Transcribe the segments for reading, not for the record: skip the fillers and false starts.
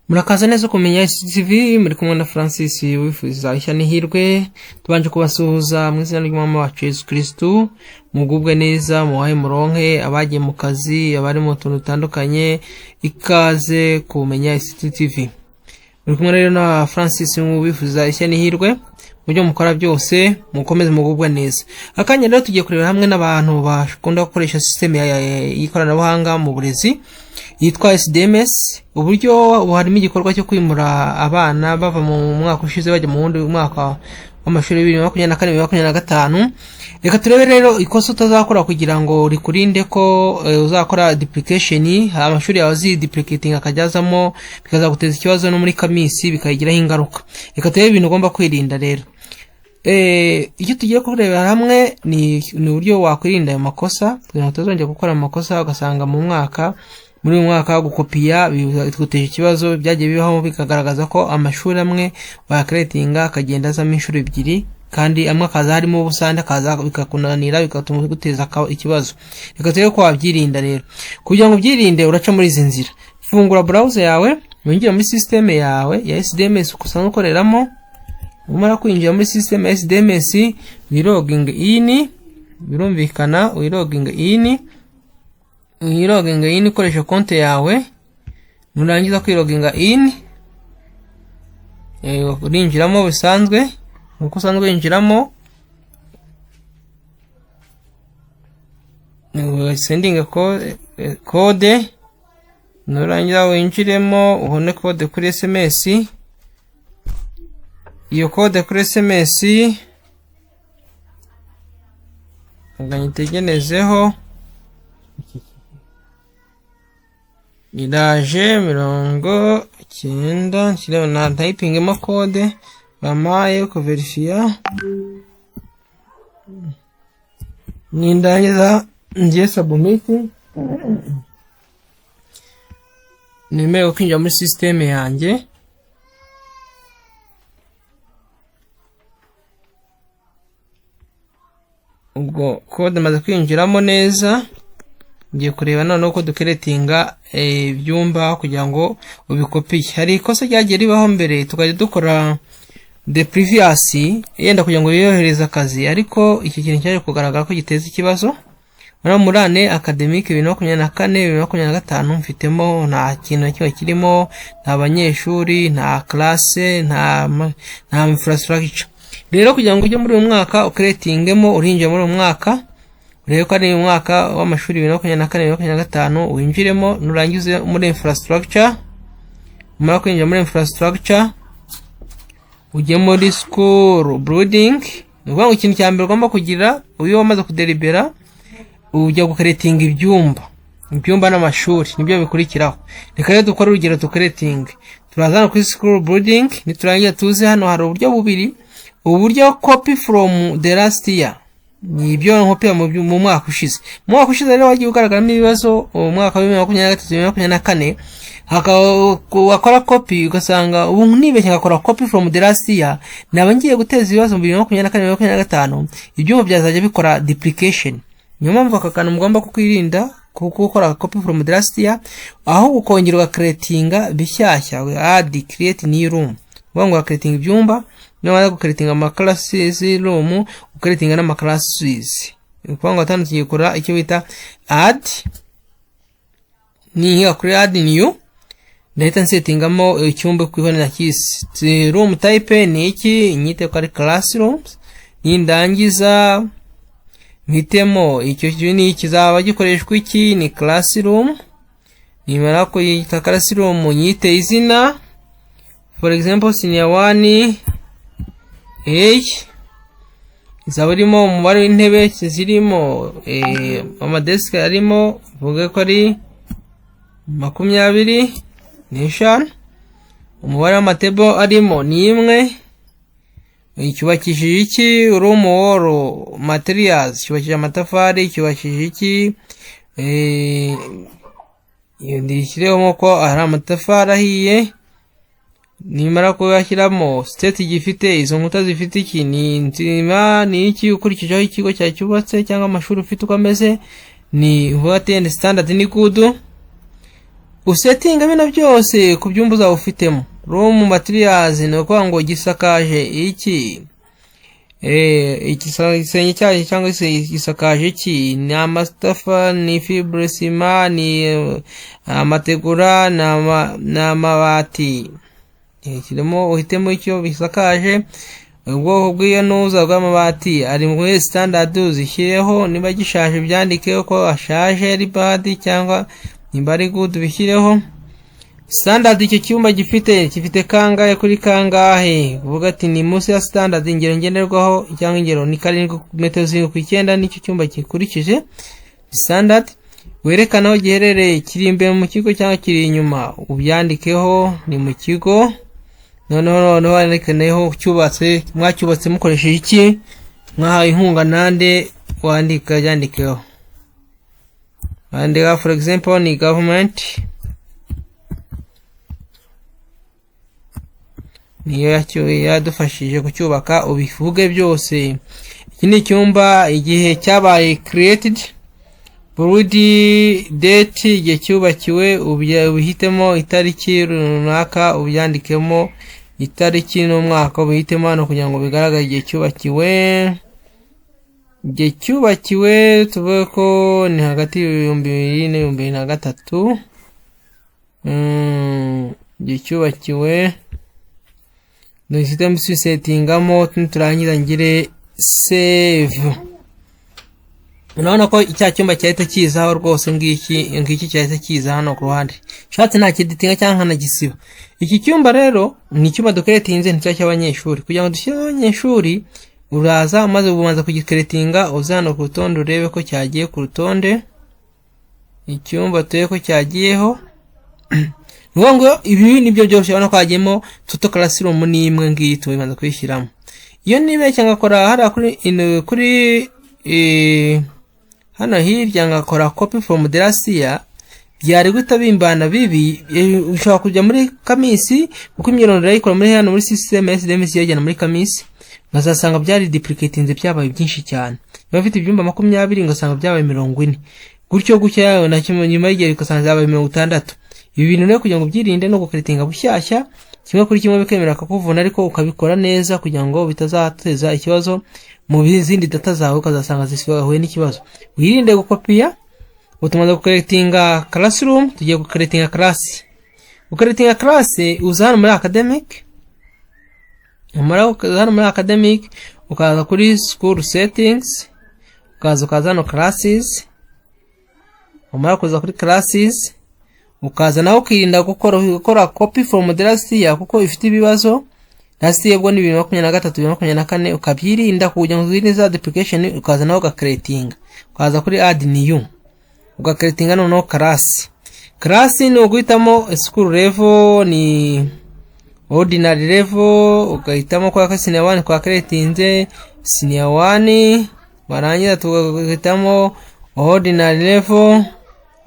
Murakaza neza kumenya ICTV, muri kumwe na Francis wifuza ishya n'ihirwe. Tubanje kubasuhuza mu izina ry'Umwami wacu Yesu Kristu. Mugubwe neza, muhahe muronke, abagiye mu kazi, abari mu tuntu dutandukanye, ikaze kumenya ICTV. Muri kumwe rero na Francis wifuza ishya n'ihirwe. Mu byo mukora byose mukomeze mugubwe neza. Akanya rero tugiye kurebera hamwe n'abantu bakunda gukoresha system y'ikoranabuhanga mu burezi yitwa SDMS, uburyo harimo igikorwa cyo kwimura abana bava mu mwaka ushize bajya mu wundi mwaka w'amashuri 2024 2025. Reka turebe rero ikosa utazakora kugira ngo rikurinde ko uzakora duplication, amashuri yawe aziduplicating akajyazamo bikazaguteza ikibazo no muri CAMIS bikayigiraho ingaruka. Reka turebe ibintu ugomba kwirinda rero. Icyo tugiye kurebera hamwe ni uburyo wakwirinda ayo makosa kugira ngo utazongera gukora amakosa, ugasanga mu mwaka muri uyu mwaka gukopiya biguteje ikibazo. Byagiye bibaho bikagaragaza ko amashuri amwe wayakeretinga akagenda azamo inshuro ebyiri, kandi amwe akaza harimo ubusa, andi akaza bikakunanira, bigatuma biguteza ikibazo. Reka turebe ko wabyirinda rero. Kugira ngo ubyirinde uraca muri izi nzira: fungura browser yawe, winjire muri system yawe ya SDMS usanzwe ukoreramo. Umara kwinjira muri system ya SDMS, wiloginge in, birumvikana, wiloginge in, wiloginga in ukoresha konti yawe. Nurangiza kwiloginga in, urinjiramo bisanzwe nkuko usanzwe winjiramo, sendinga code. Nurangiza winjiremo, ubone code kuri SMS. Iyo code kuri SMS nganyitegerezeho, iraje 90, nshyire na ntayipingemo code bampaye kuverifiya. Nindangiza ngiye submit, nemerewe kwinjira muri system yanjye. Ubwo code maze kwinjiramo neza, ngiye kureba noneho ko dukeretinga ibyumba kugira ngo ubikopiye. Hari ikosa ryagiye ribaho mbere, tukajya dukora the previous yenda kugira ngo yorohereze akazi, ariko iki kintu cyaje kugaragara ko giteza ikibazo. Muri année académique 2024 2025 mfitemo nta kintu na kimwe kirimo, nta banyeshuri, nta classe, nta infrastructure. Rero kugira ngo ujye muri uyu mwaka ukeretingemo, urinjira muri uyu mwaka, urebe ko ari umwaka w'amashuri 2024 2025, winjiremo. Nurangize muri infrastructure, umara kwinjira muri infrastructure, ujye muri school building. Ni ukuvuga ngo ikintu cya mbere ugomba kugira iyo wamaze kuderibera, ujya gukeretinga ibyumba n'amashuri nibyo bikurikiraho. Reka rero dukore urugero, dukeretinge. Turaza hano kuri school building, niturangiza tuze hano. Hari uburyo bubiri: ubu buryo copy from the last year, ni ibyo nkopiya mu mwaka ushize. Mu mwaka ushize rero wagiye ugaragaramo ibibazo, umwaka wa 2023 2024, wakora copy ugasanga ubu nibeshye ngakora copy from the last year, naba ngiye guteza ibibazo mu 2024 2025, ibyumba byazajya bikora duplication. Niyo mpamvu aka kantu mugomba kukwirinda, kuko gukora copy from the last year, aho ukongera ugakeretinga bishyashya, add, create new room, uvuga ngo ugakeretinga ibyumba. Niba gukeretinga ama classes room, ukeretinga n'ama classes. Ni ukuvuga ngo hano tugiye gukora icyo bita add. Nihiga kuri add new, ndahita nsetingamo icyumba ku na kisi. Room type ni iki? Nyite ko ari classrooms. Nindangiza mpitemo icyo ni kizaba gikoreshwa iki? Ni classroom. Nimara kuyita classroom, nyite izina, for example senior 1 A. Izaba irimo umubare w'intebe zirimo, amadesike arimo, vuge ko ari 25, umubare w'amatebo arimo ni imwe. Cyubakishije iki? Room wall materials, cyubakishije amatafari, cyubakishije iki? Ndishyireho ko ari amatafari ahiye. Nimara kuyashyiramo, state gifite, izo nkuta zifite iki? Ni nzima, ni iki? Ukurikije aho ikigo cyawe cyubatse cyangwa amashuri ufite uko ameze, ni what and standard, ni good. Usettinga bino byose ku byumba uzaba ufitemo. Room materials ni ukuvuga ngo gisakaje iki, igisenge cyayo cyangwa se gisakaje iki? Ni amatafa, ni fibrociment, ni amategura, ni amabati? Kirimo uhitemo icyo bisakaje. Ubwoko bw'iyo ntuza bw'amabati ari muri standard, uzishyireho. Niba gishaje, byandikeho ko ashaje, ari bad, cyangwa nimba ari good, bishyireho. Standard icyo cyumba gifite kangahe kuri kangahe? Uvuga ati ni munsi ya standard, ingero ngenderwaho, cyangwa ingero ni 7, metero 7 ku 9, nicyo cyumba gikurikije standard. Werekana aho giherereye, kiri imbere mu kigo cyangwa kiri inyuma, ubyandikeho ni mu kigo. Noneho wandikeneho cyubatse, mwacyubatse mukoresheje iki, mwahawe inkunga nande? Wandika, byandikeho. Wandika for example ni government niyo yadufashije kucyubaka, ubivuge byose. Iki ni icyumba, igihe cyabaye created, build date, igihe cyubakiwe, ubihitemo itariki runaka, ubyandikemo itariki n'umwaka, ubihitemo hano kugira ngo bigaragare igihe cyubakiwe. Igihe cyubakiwe tuvuge ko ni hagati y'2000 n'2003. Igihe cyubakiwe duhitemo, tusettingamo, turangiza ngire save. Urabona ko icya cyumba cyahita kizaho rwose. Ngiki, ngiki cyahita kiza hano ku ruhande. Nshatse nakieditinga cyangwa nkanagisiba. Iki cyumba rero ni icyumba ducreatinze, nticya cy'abanyeshuri. Kugira ngo dushyire abanyeshuri, uraza umaze kubanza kugicreatinga, uza hano ku rutonde urebe ko cyagiye ku rutonde. Icyumba turebe ko cyagiyeho. Ni ukuvuga ngo ibi nibyo byose. Urabona ko hagiyemo total classroom ni imwe ngiyi, tubanza kuyishyiramo. Iyo nibeshya ngakora hariya kuri hano hirya, ngakora copy from the last year, byari guhita bimbana bibi. Ushobora kujya muri CAMIS, kuko imyirondoro irayikora muri hano muri system SDMS, yajyana muri CAMIS, nkazasanga byari duplicatinze, byabaye byinshi cyane. Niba mfite ibyumba 20, ngasanga byabaye 40, gutyo gutyo, na kimwe nyuma y'igihe ugasanga byabaye 60. Ibi bintu rero kugira ngo ubyirinde no gucreatinga bushyashya kimwe kuri kimwe, bikemera akakuvuna, ariko ukabikora neza kugira ngo bitazateza ikibazo mu zindi data zawe, ukazasanga zihuye n'ikibazo. Wirinde gukopiya. Ubu tumaze gucreatinga classroom, tugiye gucreatinga class. Gucreatinga class, uza hano muri academic. Umara kuza hano muri academic, ukaza kuri school settings, ukaza hano classes. Umara kuza kuri classes, ukaza nawe ukirinda gukora copy from the last year, kuko ifite ibibazo. Last year ubwo ni 2023, 2024, ukabyirinda kugira ngo wirinde za duplication. Ukaza nawe ugacreatinga, ukaza kuri add new, ugacreatinga noneho class. Class ni uguhitamo school level, ni ordinary level, ugahitamo kwa senior 1 twacreatinze senior 1, warangiza tugahitamo ordinary level,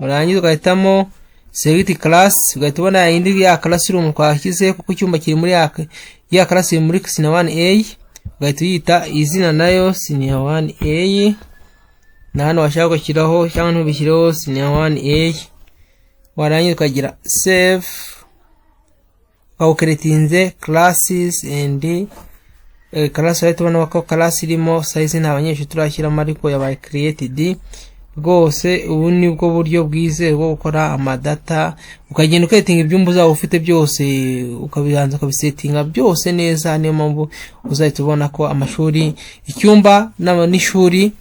warangiza ugahitamo select class, ugahita ubona indi ya classroom twashyize, kuko icyumba kiri muri ya class iri muri senior 1A, ugahita uyita izina nayo senior 1A. Na hano washaka gushyiraho cyangwa ntubishyireho senior 1A, warangiza ukagira save, ukawucreatinze classes and class. Urahita ubona ko class irimo size, nta banyeshuri turashyiramo, ariko yabaye created rwose. Ubu ni bwo buryo bwizewe bwo gukora amadata, ukagenda ucreatinga ibyumba uzaba ufite byose, ukabibanza ukabisettinga byose neza. Niyo mpamvu uzahita ubona ko amashuri, icyumba n'ishuri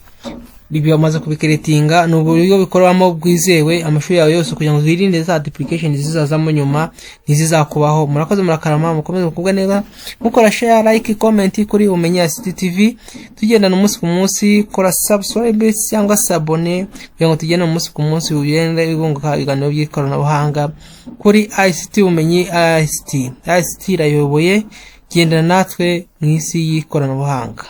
bamaze kubicreatinga. Ni uburyo bikorwamo bwizewe amashuri yawe yose, kugira ngo wirinde za duplication zizazamo nyuma, ntizizakubaho. Murakoze, murakarama, mukomeze mukubwa neza, mukora share, like, comment kuri Umenye ICT TV. Tugendana umunsi ku munsi. Kora subscribe cyangwa s'abonner kugira ngo tugende umunsi ku munsi, ugende wunguka ibiganiro by'ikoranabuhanga kuri ICT Umenyi. ICT irayoboye, gendana natwe mu isi y'ikoranabuhanga.